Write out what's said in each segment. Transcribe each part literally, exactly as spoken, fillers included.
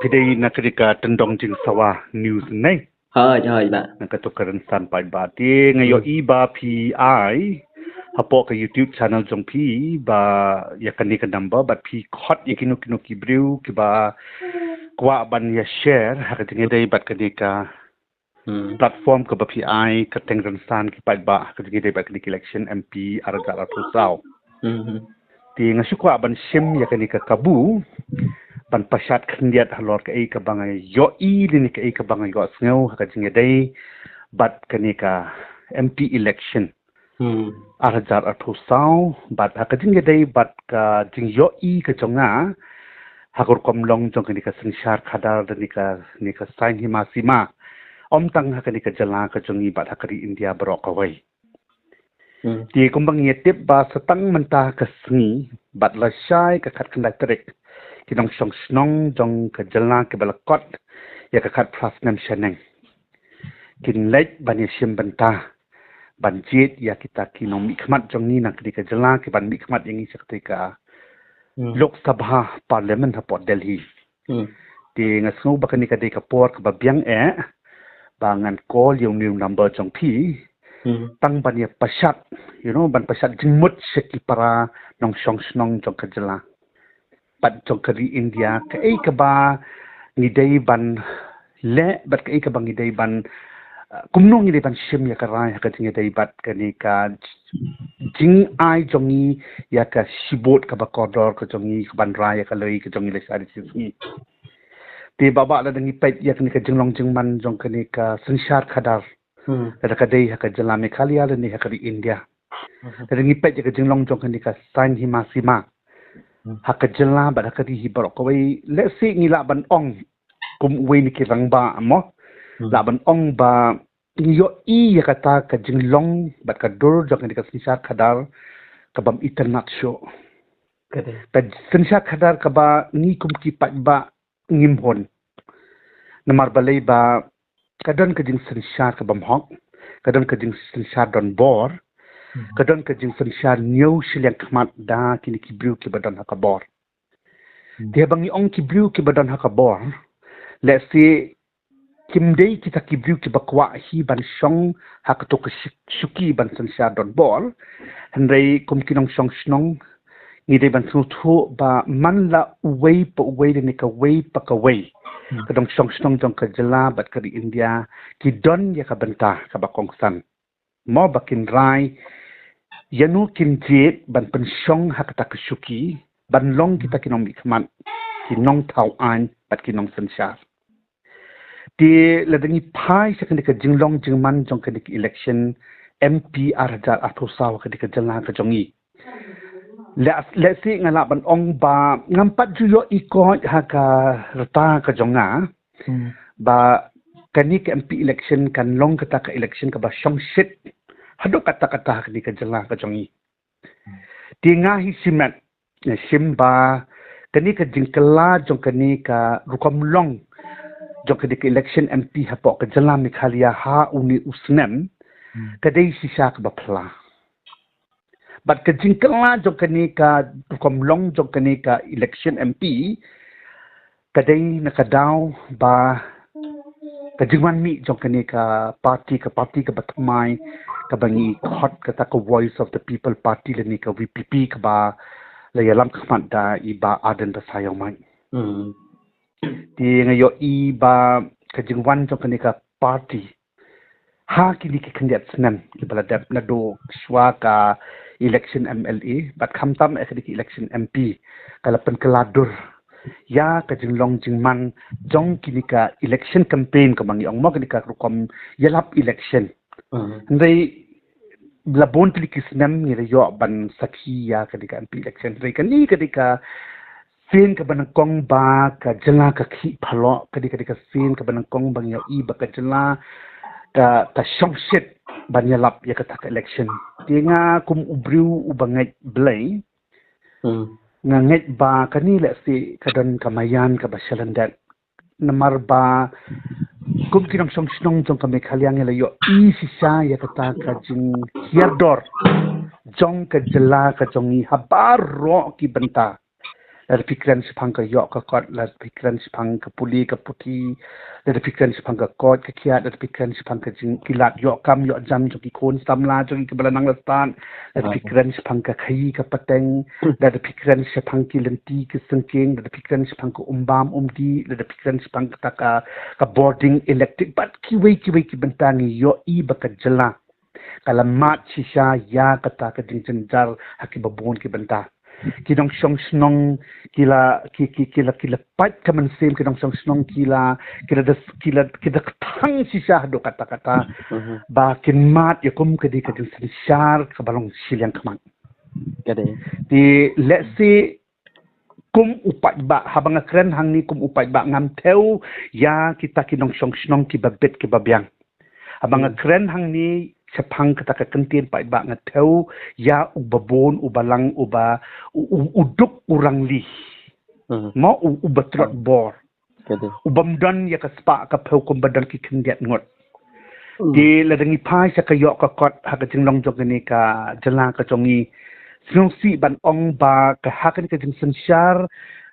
Ka dei na ka dei ka Tyndong Jingsawa News ne. Hoi, hoi, ba. Na ka tu ka rynsan paidbah. Te nga ïohi ba phi ai hapoh ka YouTube channel jong phi ba ïa kane ka number, bad phi khot ïa kino kino ki briew kiba kwah ban ïa share ha ka jingïadei bad kane ka Hmm. platform kaba phi ai ka teng rynsan ki paidbah ha ka jingïadei bad kane ka election M P ar hajar arphew saw. Hmm. Te nga shu kwah ban shim ïa kane ka kabu ban pashat khyndiat halor kaei kaba nga ïohi lane kaei kaba nga ïohsngew ha ka jingïadei bad kane ka M P election. Hmm. Ar hajar arphew saw, bad ha ka jingïadei bad ka jingïohi ka jong nga ha ka rukom long jong kane ka synshar khadar lane ka, ne ka saiñ hima sima. Ym tang ha kane ka jylla ka jong ngi bad ha ka ri India baroh kawei. Hmm. Te kumba ngi ïa tip ba sa tang mynta ka sngi bad lashai ka khatkhyndai tarik, ki nongshong shnong jong ka jylla kiba la kot ïa ka khatphra snem shaneng kin leit ban ïa shim bynta ban jied ïa kita ki nongmihkhmat jong ngi na kane ka jylla kiban mihkhmat ïa ngi sha kata ka Hmm. Lok Sabha Parliament hapoh Delhi. Hmm. Te nga sngew ba kane ka dei ka por kaba biang eh ba ngan call ïa u new number jong phi. Hmm. Tang ban ïa pashat, you know, ban pashat jingmut sha ki para nongshong shnong jong ka jylla bad jong ka ri India, kaei kaba ngi dei ban leh bad kaei kaba ngi dei ban, uh, kumno ngi dei ban shim ïa ka rai ha ka jingïadei bad kane ka jingai jong ngi ïa ka shibun kaba kordor ka jong ngi kaban rai ïa ka lei ka jong ngi lashai da shi sngi. Te ba ba lada ngi peit ïa kane ka jinglong jingman jong kane ka synshar khadar. Hmm. Lada ka dei ha ka jylla Meghalaya lane ha ka ri India. Hmm. Lada ngi peit ïa ka jinglong jong kane ka saiñ hima sima. Hmm. Ha ka jylla bad ha ka ri hi baroh kawei, lehse ngi lah ban ong kum uwei na ki rangbah mo. Hmm. Lah ban ong ba ngi ïohi ïa kata ka jinglong bad ka dur jong kane ka synshar khadar kabym itynnad shuh. Ka dei. Ka synshar khadar kaba ngi kum ki paidbah ngim hun. Namar balei ba ka don ka jingsynshar kabym hok, ka don ka jingsynshar donbor, Hmm. ka don ka jingsynshar ñiew shiliang khmat da kine ki briew kiba don ha ka bor. Hmm. Te haba ngi ong ki briew kiba don ha ka bor, lehse kim dei kita ki briew kiba kwah hi ban shong ha kato ka shi-, shuki ban synshar donbor. Hynrei kum ki nongshong shnong ngi dei ban sngewthuh ba man la uwei pa uwei lane kawei pa kawei, Hmm. ka nongshong shnong jong ka jylla bad ka ri India ki don ïa ka bynta kaba kongsan. Mo ba kin rai ïano kin jied ban pynshong ha kata ka shuki ban long kita ki nongmihkhmat, ki nongthaw aiñ bad ki nongsynshar. Te lada ngi phai sha kane ka jinglong jingman jong kane ka election M P ar hajar arphew saw ha kane ka jylla ka jong ngi, leh, lehse nga lah ban ong ba ngam pat ju ïohi koit ha ka rta ka jong nga Hmm. ba kane ka M P election kan long kata ka election kaba shongshit haduh katta katta ha kane ka jylla ka jong ngi. Te nga hi shimet, nga shim ba kane ka jingkylla jong kane ka rukom long jong kane ka election M P hapoh ka jylla Meghalaya ha une u snem, Hmm. ka dei shisha kaba phylla. Bad ka jingkylla jong kane ka rukom long jong kane ka election M P ka dei na ka daw ba ka jingwan mih jong kane ka party, ka party kaba thymmai kaba ngi khot kata ka Voice of the People Party lane ka V P P kaba la ïalam khmat da i Bah Ardent Basaiawmoit. Hmm. Te nga ïohi ba ka jingwan jong kane ka party ha kine ki khyndiat snem kiba la dep naduh shuwa ka election M L A bad khamtam eh kine ki election M P ka la pynkylla dur ïa ka jinglong jingman jong kine ka election campaign kaba ngi ong mo kine ka rukom ïalap election. Hmm. Hynrei la bun tylli ki snem ngi la ïoh ban sakhi ïa kane ka M P election. Hynrei kane, kane ka sien kaba nyngkong ba ka jylla ka khih phylla, kane, kane ka sien kaba nyngkong ba ngi ïohi ba ka jylla ka, ka shongshit ban ïalap ïa kata ka election. Te nga kum u briew uba ngeit Blei, Hmm. nga ngeit ba kane lehse ka don ka maïan kaba shalyndet. Namar ba kum ki nongshong shnong jong ka Meghalaya ngi la ïohi shisha ïa kata ka jinghiar dor jong ka jylla ka jong ngi ha baroh ki bynta. Lada phi kren shaphang ka ïoh ka kot, lada phi kren shaphang ka pule ka puthi, lada phi kren shaphang ka koit ka khiat, lada phi kren shaphang ka jing ki lad ïoh kam ïoh jam jong ki khun samla jong ki ba la nang la stad, lada phi kren shaphang ka khaïi ka pateng, lada phi kren shaphang ki lynti ki syngkien, lada phi kren shaphang ka um bam um dih, lada phi kren shaphang kata ka, ka bording electric, bad kiwei kiwei ki bynta ngi ïohi ba ka jylla ka la mad shisha ïa kata ka jingjynjar ha ki babun ki bynta. Ki nongshong shnong ki la ki ki ki la ki la pait ka mynsiem, ki nongshong shnong ki la ki la des ki la ki la kthang shisha haduh katta katta ba kin mad ïa kum ka dei ka jingsynshar kaba long shiliang khmat. Ka dei. Te lehse kum u paidbah, haba nga kren hangne kum u paidbah, ngam thew ïa kita ki nongshong shnong kiba bit kiba biang. Haba nga kren hangne shaphang kata ka kyntien paidbah, nga thew ïa uba bun, uba lang, uba u, u, u duk u rangli. Mo u, uba trot bor. Ka dei. U bym don ïa ka spah ka phew kumba don ki khyndiat ngut. Te lada ngi phai sha ka ïoh ka kot ha ka jinglong jong kane ka jylla ka jong ngi, sngewsih ban ong ba ka ha kane ka jingsynshar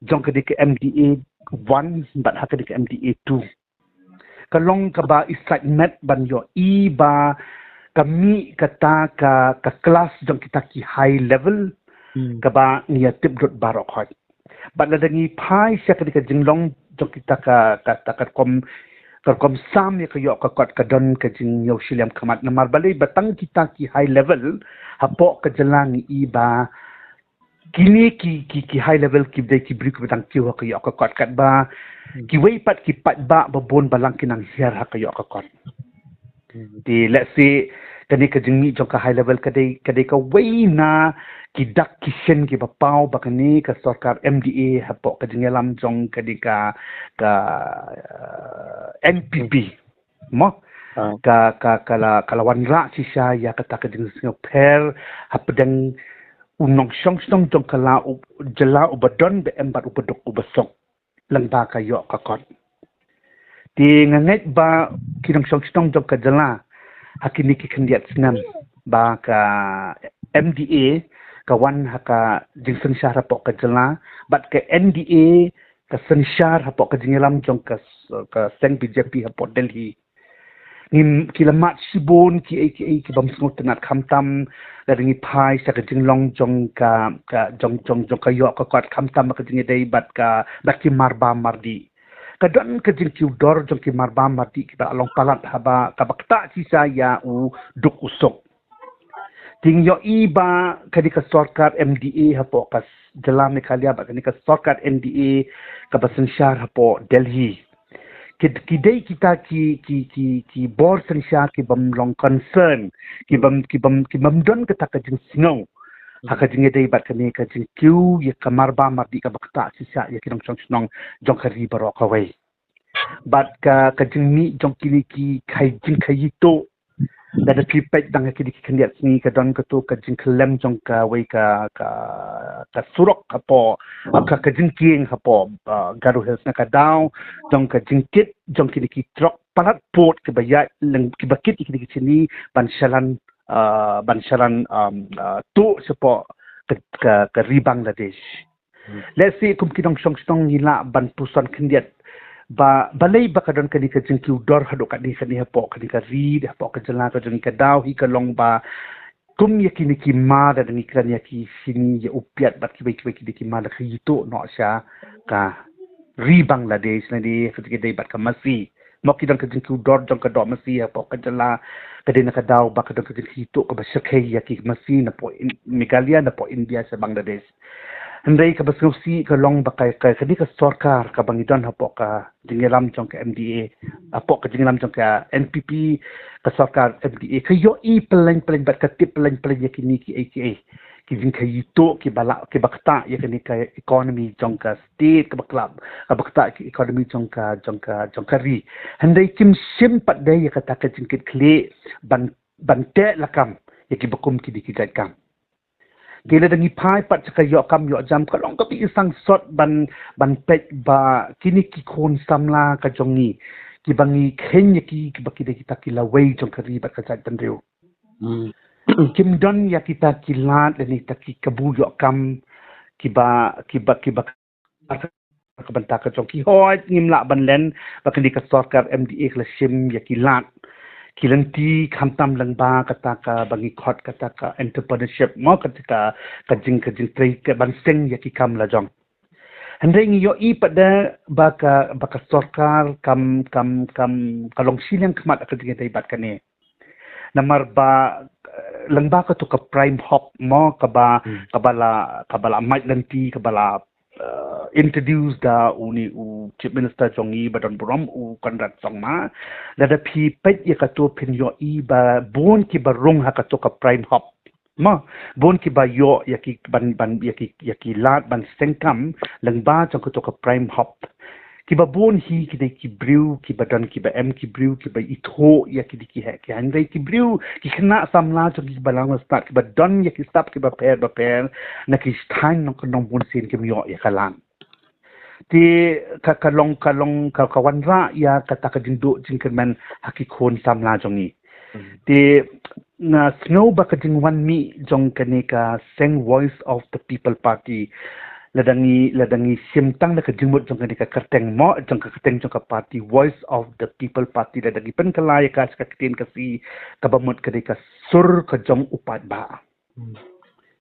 jong kane ka M D A one bad ha kane ka M D A two, ka long kaba i sait met ban ïohi ba ka mih kata ka, ka klas jong kita ki high level kaba ngi ïa tip dud baroh khoit. Bad lada ngi phai sha kane ka jinglong jong kita ka, ka, ka, ka rukom, ka rukom sam ïa ka ïoh ka kot, ka don ka jingïoh shiliang khmat, namar balei ba tang kita ki high level hapoh ka jylla ngi i ba kine ki, ki, ki high level ki dei ki briew kiba dang kiew ha ka ïoh ka kot, katba kiwei pat ki paidbah babun balang ki nang hiar ha ka ïoh ka kot. Te lehse kane ka jingmih jong ka high level ka dei, ka dei kawei na ki dak ki shin kiba paw ba kane ka sorkar M D A hapoh ka jingïalam jong kane ka, ka, eh, N P P. Mo? Ka, ka, ka la, ka la wanrah shisha ïa kata ka jingsngewpher hapdeng u nongshong shnong jong ka la u, jylla uba don ba em bad uba duk uba suk lyngba ka ïoh ka kot. Te nga ngeit ba ki nongshong shnong jong ka jylla ha kine ki khyndiat snem ba ka M D A ka wan ha ka jingsynshar hapoh ka jylla, bad ka N D A ka synshar hapoh ka jingïalam jong ka, ka seng B J P hapoh Delhi. Ngim, ki la mad shibun kiei kiei ki bym sngewtynnat, khamtam lada ngi phai sha ka jinglong jong ka, ka jong, jong, jong ka ïoh ka kot, khamtam ka jingïadei bad ka, bad ki marbam mardih. Ka don ka jingkiew dor jong ki marbam mardih kiba long palat haba kaba ktah shisha ïa u duk u suk. Te ngi ïohi ba kane ka sorkar M D A hapoh ka jylla Meghalaya bad kane ka sorkar N D A kaba synshar hapoh Delhi, ki, ki dei kita ki, ki, ki, ki bor synshar ki bym long concern, ki bym, ki bym, ki bym don kata ka jingsngew ha ka jingïadei bad kane ka jingkiew ïa ka marbam mardih kaba ktah shisha ïa ki nongshong shnong jong ka ri baroh kawei. Bad ka, ka jingmih jong kine ki khaïi, jingkhaïi tuh. Lada phi peit tang ha kine ki khyndiat sngi ka don kato ka jingkhyllem jong kawei ka, ka, ka surok hapoh, ka, ka jingkieng hapoh, ah, Garo Hills na ka daw jong ka jingkit jong kine ki trok palat pud kiba ïaid leng, kiba kit ïa kine ki shini ban shalan, ah, ban shalan, um, ah, tuh shapoh ka, ka, ka ri Bangladesh. Lehse kum ki nongshong shnong ngi lah ban puson khyndiat ba balei ba ka don kane ka jingkiew dor haduh katne katne hapoh kane ka ri, hapoh ka jylla ka jong ngi. Ka daw hi ka long ba kum ïa kine ki mar, lada ngi kren ïa ki shini, ïa u piat bad kiwei kiwei kine ki mar, la khaïi tuh noh sha ka ri Bangladesh, lane ka jingïadei bad ka masi. Mo, ki don ka jingkiew dor jong ka doh masi hapoh ka jylla, ka dei na ka daw ba ka don ka jingkhaïi tuh kaba shyrkhei ïa ki masi napoh In-, Meghalaya, napoh India sha Bangladesh. Hynrei kaba sngewsih ka long ba ka, ka, kane ka sorkar kaba ngi don hapoh ka jingïalam jong ka M D A, hapoh ka jingïalam jong ka N P P, ka sorkar M D A ka ïohi pyllein pyllein bad ka tip pyllein pyllein ïa kine kiei kiei ki jingkhaïi tuh kiba la, kiba ktah ïa kane ka economy jong ka state, kaba khlap, kaba ktah ïa ka economy jong ka, jong ka, jong ka ri. Hynrei kim shim pat de ïa kata ka jingkitkhlieh ban, ban teh lakam ïa kiba kum kine ki jait kam. Te lada ngi phai pat sha ka ïoh kam ïoh jam, ka long kaba i sangsot ban, ban peit ba kine ki khun samla ka jong ngi kiba ngi kheiñ ïa ki, kiba ki dei kita ki lawei jong ka ri bad ka jaitbynriew. Kim don ïa kita ki lad lane kita ki kabu ïoh kam kiba kiba kiba ka bynta ka jong ki, hooid ngim lah ban len ba kane ka sorkar M D A ka la shim ïa ki lad ki lynti khamtam lyngba kata kaba ngi khot kata ka entrepreneurship mo, kata ka ka jing ka jingtrei ka ban seng ïa ki kam la jong. Hynrei ngi ïohi pat de ba ka ba ka sorkar kam kam kam ka long shiliang khmat ka jingïadei bad kane. Namar ba eh, lyngba kato ka Prime Hub mo kaba kaba la kaba la mait lynti kaba la eh, introduce da uni u Chief Minister jong ngi ba don burom u Conrad Sangma. Lada phi peit ïa kato phin ïohi ba bun kiba rung ha kato ka Prime Hub. Ma bun kiba ïoh ïa ki ban ban ïa ki ïa ki lad ban seng kam lyngba jong kato ka Prime Hub. Kiba bun hi ki dei ki briew kiba don kiba em, ki briew kiba ithuh ïa ki dei ki heh ki hynrei ki briew ki khynnah samla jong ki kiba lang stad kiba don ïa ki sap kiba pher ba pher na ki thaiñ nongkyndong bun sien kim ïoh ïa ka lad. Te ka ka long ka long ka ka wanrah ïa kata ka jingduh jingkyrmen ha ki khun samla jong ngi. Te nga sngew ba ka jingwan mih jong kane ka seng Voice of the People Party, lada ngi lada ngi shim tang na ka jingmut jong kane ka kyrteng mo jong ka kyrteng jong ka party Voice of the People Party, lada ngi pynkylla ïa ka sha ka ktien Khasi kaba mut ka dei ka sur ka jong u paidbah.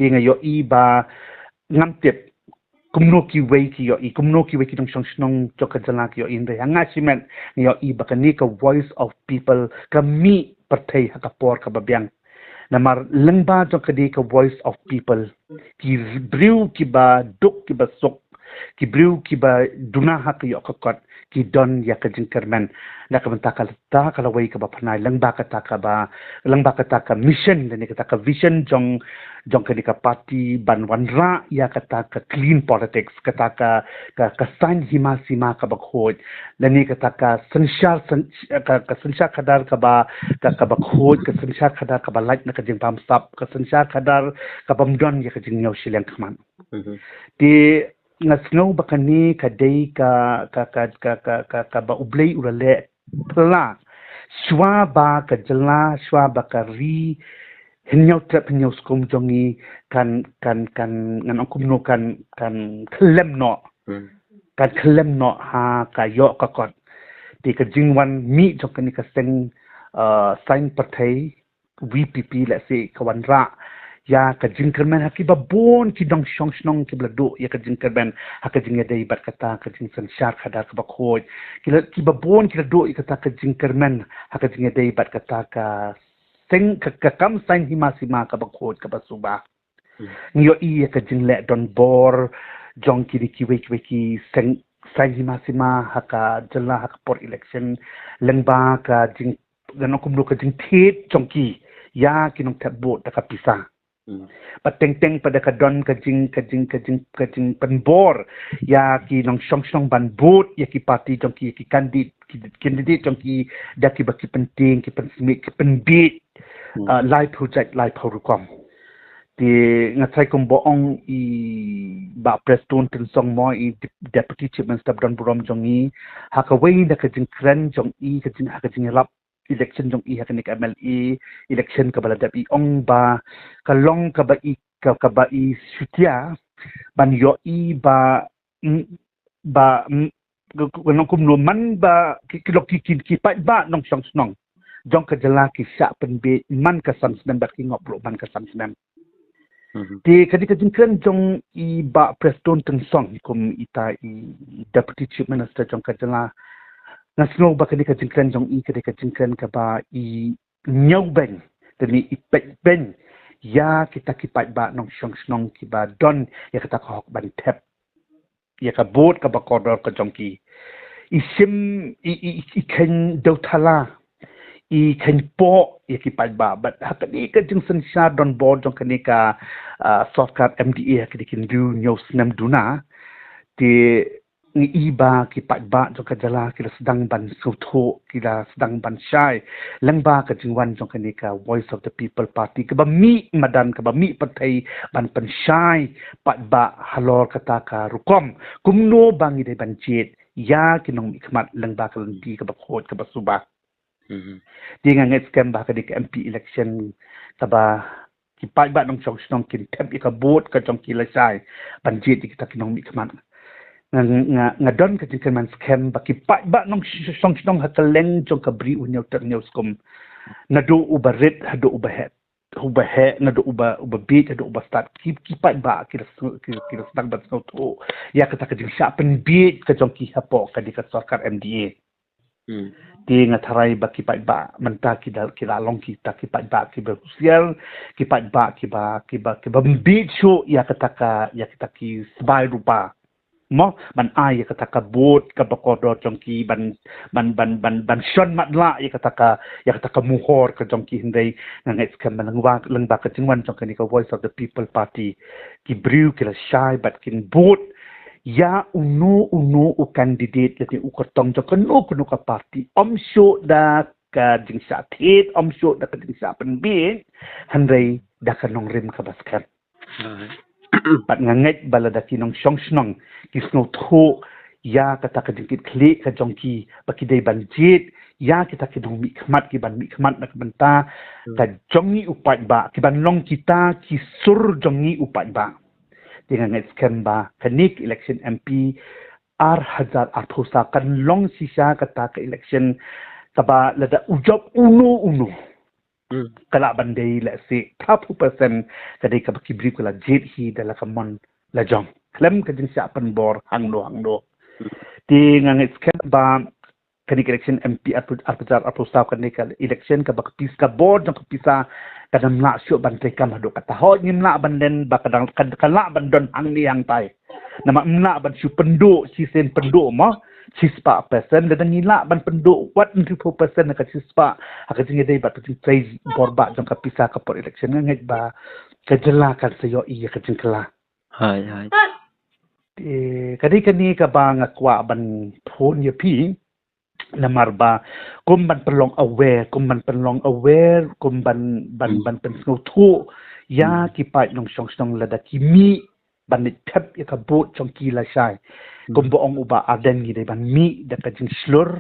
Te nga ïohi ba ngam tip kumno kiwei ki ïohi, kumno kiwei ki nongshong shnong jong ka jylla ki ïohi, hynrei ha nga shimet nga ïohi ba kane ka Voice of People ka mih pyrthei ha ka por kaba biang. Namar lyngba jong kane ka Voice of People ki briew kiba duk kiba suk, ki briew kiba duna ha ka ïoh ka kot ki don ïa ka jingkyrmen na ka bynta kata ka lawei kaba pynai lyngba kata kaba lyngba kata ka mission lane kata ka vision jong jong kane ka party ban wanrah ïa kata ka clean politics, kata ka ka ka saiñ hima sima kaba khuid lane kata ka synshar syn- ka ka synshar khadar kaba ka kaba khuid, ka synshar khadar kaba lait na ka jingbamsap, ka synshar khadar kabym don ïa ka jingñiew shiliang khmat. Te nga sngew ba kane ka dei ka ka ka ka ka ka kaba U Blei u la leh pla shuwa ba ka jylla shuwa ba ka ri hynñiew trep hynñiew skum jong ngi kan kan kan ngan ong kumno kan kan khlem noh kan khlem noh ha ka ïoh ka kot. Te ka jingwan mih jong kane ka seng uh, saiñ pyrthei V P P lehse ka wanrah ïa ka jingkyrmen ha kiba bun ki nongshong shnong kiba la duh ïa ka jingkyrmen ha ka jingïadei bad kata ka jingsynshar khadar kaba khuid, kiba bun ki la duh ïa kata ka jingkyrmen ha ka jingïadei bad kata ka seng ka kam saiñ hima sima kaba khuid kaba suba. Ngi ïohi ïa ka jingleh donbor jong kine kiwei kiwei ki seng saiñ hima sima ha ka jylla ha ka por election lyngba ka jing ngan ong kumno ka jingthied jong ki ïa ki nongthep vote da ka pisa. Ba teng teng pat da ka don ka jing ka jing ka jing ka jingpynbor ïa ki nongshong shnong ban vote ïa ki party jong ki ïa ki candidate ki candidate jong ki da kiba ki pyntieng ki pynsmit ki pynbieit. Laiphew jait laiphew rukom. Te nga trai kumba ong i Bah Prestone Tynsong mo i Deputy Chief Minister ba don burom jong ngi ha kawei na ka jingkren jong i ka jing ha ka jingïalap election jong i ha kane ka M L A election kaba la dep i ong ba ka long kaba i kaba i shutia ban ïohi ba ba nongkumno man ba ki ki lok ki ki ki paidbah nongshong shnong jong ka jylla ki shah pynbeit man ka san snem bad ki ngop ruh man ka san snem. Te ka dei ka jingkren jong i Bah Prestone Tynsong kum ita i Deputy Chief Minister jong ka jylla. Nga sngew ba ka dei ka jingkren jong i ka dei ka jingkren kaba i ñiewbeiñ te ni i peitbeiñ ïa kita ki paidbah nongshong shnong kiba don ïa kata ka hok ban thep ïa ka vote kaba kordor ka jong ki. I shim i i i kheiñ dewthala i kheiñpoh ïa ki paidbah bad ha kane ka jingsynshar donbor jong kane ka sorkar M D A ha kine ki hynriew hynñiew snem duna. Te ngi i ba ki paidbah jong ka jylla ki la sdang ban sngewthuh ki la sdang ban shai lyngba ka jingwan jong kane ka Voice of the People Party kaba mih madan kaba mih pyrthei ban pynshai paidbah halor kata ka rukom kumno ba ngi dei ban jied ïa ki nongmihkhmat lyngba ka lynti kaba khuid kaba suba. Te nga ngeit skhem ba ka dei ka M P election kaba ki paidbah nongshong shnong kin thep ïa ka vote ka jong ki lashai ban jied ïa kita ki nongmihkhmat. Nga, nga, nga don ka jingkyrmen skhem ba ki paidbah nongshong shnong ha kylleng jong ka bri u Hynñiewtrep Hynñiewskum, naduh uba rit haduh uba heh, uba heh, naduh uba, uba bieit haduh uba stad, ki, ki paidbah ki la sngew, ki, ki la sdang ban sngewthuh ïa kata ka jingshah pynbieit ka jong ki hapoh kane ka sorkar M D A. Hmm. Te nga tharai ba ki paidbah mynta ki da, ki da long kita ki paidbah kiba husiar, ki paidbah kiba, kiba, kiba ym bieit shuh ïa kata ka, ïa kita ki sbai rupa. Mo, ban ai ïa kata ka vote kaba kordor jong ki, ban, ban, ban, ban, ban shon matlah ïa kata ka, ïa kata ka mohor ka jong ki. Hynrei nga ngeit skhem ba lyngba, lyngba ka jingwan jong kane ka Voice of the People Party, ki briew ki lashai bad kin vote ïa uno uno u candidate lane u kyrtong jong kano kano ka party, ym shuh da ka jingshah thied, ym shuh da ka jingshah pynbieit, hynrei da ka nongrim kaba skhem. Bad nga ngeit ba lada ki nongshong shnong ki sngewthuh ïa kata ka jingkitkhlieh ka jong ki, ba ki dei ban jied ïa kita ki nongmihkhmat, ki ban mihkhmat na ka bynta ka jong ngi u paidbah, ki ban long kita ki sur jong ngi u paidbah. Te nga ngeit skhem ba kane ka election M P ar hajar arphew saw kan long shisha kata ka election kaba lada u jop uno uno, hmm, ka lah ban dei lehse phra phew percent ka dei kaba ki briew ka la jied hi da la ka mon la jong, khlem ka jingshah pynbor hangno hangno. Hmm. Te nga ngeit skhem ba kane ka election M P ar hajar arphew saw, kane ka election kaba ka pis, ka bor jong ka pisa ka dang lah shuh ban treikam haduh katta. Hooid, ngim lah ban len ba ka dang, ka, ka lah ban don hangne hangtai. Namar ym lah ban shu pynduh shisien, pynduh mo shispah percent, lada ngi lah ban pynduh wat hynriew phew percent na ka shispah ha ka jingïadei bad ka jingtrei bor bah jong ka pisa ka por election, nga ngeit ba ka jylla kan sa ïohi ïa ka jingkylla. Hai, hai. Te ka dei kane kaba nga kwah ban phone ïa phi, namar ba kum ban pynlong aware, kum ban pynlong aware, kum ban, ban, hmm, ban pynsngewthuh ïa, hmm, ki paid nongshong shnong lada ki mih ban leit thep ïa ka vote jong ki lashai. Hmm. Kumba ong u Bah Ardent, ngi dei ban mih da ka jingshlur,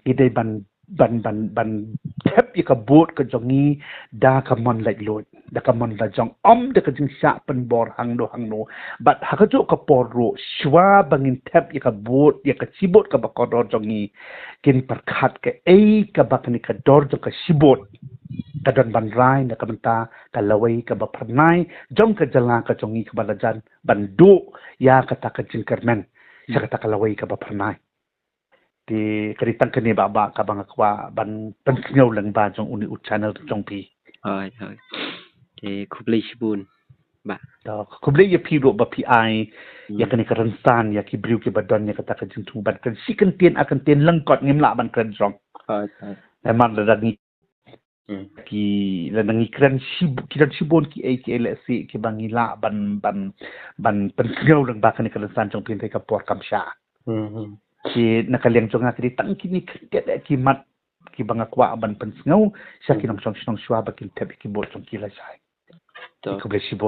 ngi dei ban, ban, ban, ban thep ïa ka vote ka jong ngi da ka mon laitluid, da ka mon lajong, ym da ka jingshah pynbor hangno hangno. Bad ha kajuh ka por ruh, shuwa ba ngin thep ïa ka vote, ïa ka shi vote kaba kordor jong ngi, kin pyrkhat kaei kaba kane ka dor jong ka shi vote ka don ban rai na ka bynta ka lawei kaba phyrnai jong ka jylla ka jong ngi kaba la jan ban duh ïa kata ka jingkyrmen sha, hmm, kata ka lawei kaba phyrnai. Te ka dei tang kane Bah, Bah, kaba nga kwah ban pynsngew lyngba jong une u channel jong phi. Hooid, hooid. Te khublei shibun, Bah. To, khublei ïa phi ruh ba phi ai ïa, hmm, kane ka rynsan ïa ki briew kiba don ïa kata ka jingthmu ban kren shi kyntien ar kyntien lyngkot, ngim lah ban kren jrong. Hooid, hooid. Namar lada ngi, hmm, ki, lada ngi kren shi, ki don shibun kiei kiei lehse kiba ngi lah ban, ban, ban pynsngew lyngba kane ka rynsan jong phi, hynrei ka por kam shah. Hmm, hmm. Te na ka liang jong nga ki dei tang kine khyndiat ki mat kiba nga kwah ban pynsngew sha ki, hmm, nongshong shnong shuwa ba kin thep ïa ki vote jong ki lashai. To. Khublei shibun.